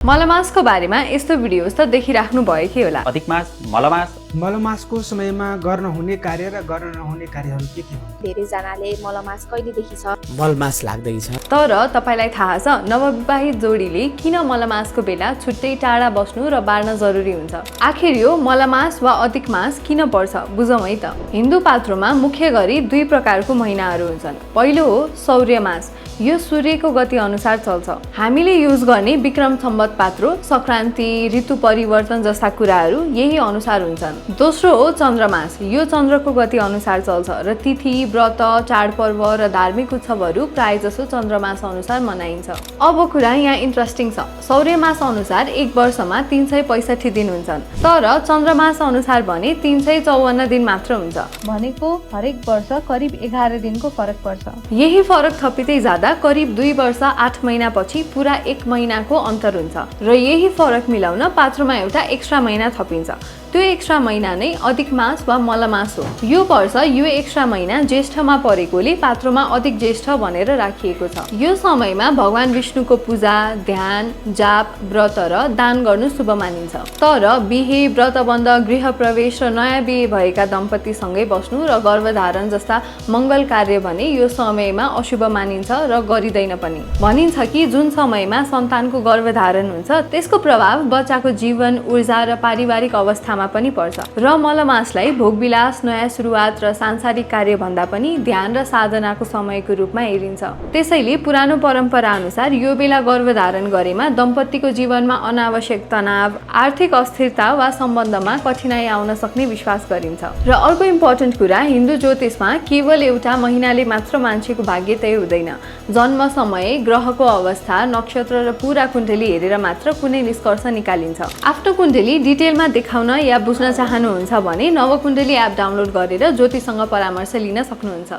मलमासको बारेमा यस्तो भिडियोज त देखिराख्नु भयो कि होला। अधिक मास, मलमास। मलमासको समयमा गर्न हुने कार्य र गर्न नहुने कार्यहरू के हुन्? धेरै जनाले मलमास कहिलेदेखि छ मलमास लाग्दैछ। तर तपाईलाई थाहा छ नवविवाहित जोडीले किन मलमासको बेला छुट्टै टाढा बस्नु र बार्न जरुरी हुन्छ? आखिर यो मलमास वा अधिक मास किन पर्छ बुझौँ है त। हिन्दू पात्रोमा मुख्य गरी दुई प्रकारको महिनाहरू हुन्छन्। पहिलो हो सौर्य मास। यो सूर्यको गति अनुसार चल्छ। हामीले युज गर्ने विक्रम सम्वत पात्रो, संक्रान्ति, ऋतु परिवर्तन जस्ता कुराहरू यही अनुसार हुन्छन्। दोस्रो हो चन्द्रमास। यो चन्द्रको गति अनुसार चल्छ र तिथि, व्रत, चाडपर्व र धार्मिक उत्सवहरू प्राय जसो चन्द्रमास अनुसार मनाइन्छ। अब कुरा यहाँ इन्ट्रेस्टिङ छ। सौर्य मास अनुसार एक वर्षमा 365 दिन हुन्छन्, तर चन्द्रमास अनुसार भने 354 दिन मात्र हुन्छ। भनेको हरेक वर्ष करिब 11 दिनको फरक पर्छ। यही फरक थपिँदै जाँदा करिब 2 वर्ष 8 महिनापछि पुरा 1 महिनाको अन्तर हुन्छ र यही फरक मिलाउन पात्रोमा एउटा एक्स्ट्रा महिना थपिन्छ। त्यो एक्स्ट्रा महिना नै अधिक मास वा मलमास हो। यो वर्ष यो एक्स्ट्रा महिना ज्येष्ठमा परेकोले पात्रोमा अधिक ज्येष्ठ भनेर राखिएको छ। यो समयमा भगवान विष्णुको पूजा, ध्यान, जाप, व्रत र दान गर्नु शुभ मानिन्छ। तर बिहे, व्रतबन्ध, गृह प्रवेश र नयाँ बिहे भएका दम्पतिसँगै बस्नु र गर्भधारण जस्ता मङ्गल कार्य भने यो समयमा अशुभ मानिन्छ र गरिँदैन पनि। भनिन्छ कि जुन समयमा सन्तानको गर्भधारण हुन्छ त्यसको प्रभाव बच्चाको जीवन, ऊर्जा र पारिवारिक अवस्थामा पनि पर्छ। र मलमासलाई भोगविलास, नयाँ सुरुवात र सांसारिक कार्य भन्दा पनि ध्यान र साधनाको समयको रूपमा हेरिन्छ। त्यसैले पुरानो परम्परा अनुसार यो बेला गर्भधारण गरेमा दम्पतिको जीवनमा अनावश्यक तनाव, आर्थिक अस्थिरता वा सम्बन्धमा कठिनाई आउन सक्ने विश्वास गरिन्छ। र अर्को इम्पोर्टेन्ट कुरा, हिन्दू ज्योतिषमा केवल एउटा महिनाले मात्र मान्छेको भाग्य तय हुँदैन। जन्म समय, ग्रहको अवस्था, नक्षत्र र पूरा कुण्डली हेरेर मात्र कुनै निष्कर्ष निकालिन्छ। आफ्नो कुण्डली डिटेलमा देखाउन या बुझ्न चाहनुहुन्छ भने नवकुण्डली एप डाउनलोड गरेर ज्योतिषसँग परामर्श लिन सक्नुहुन्छ।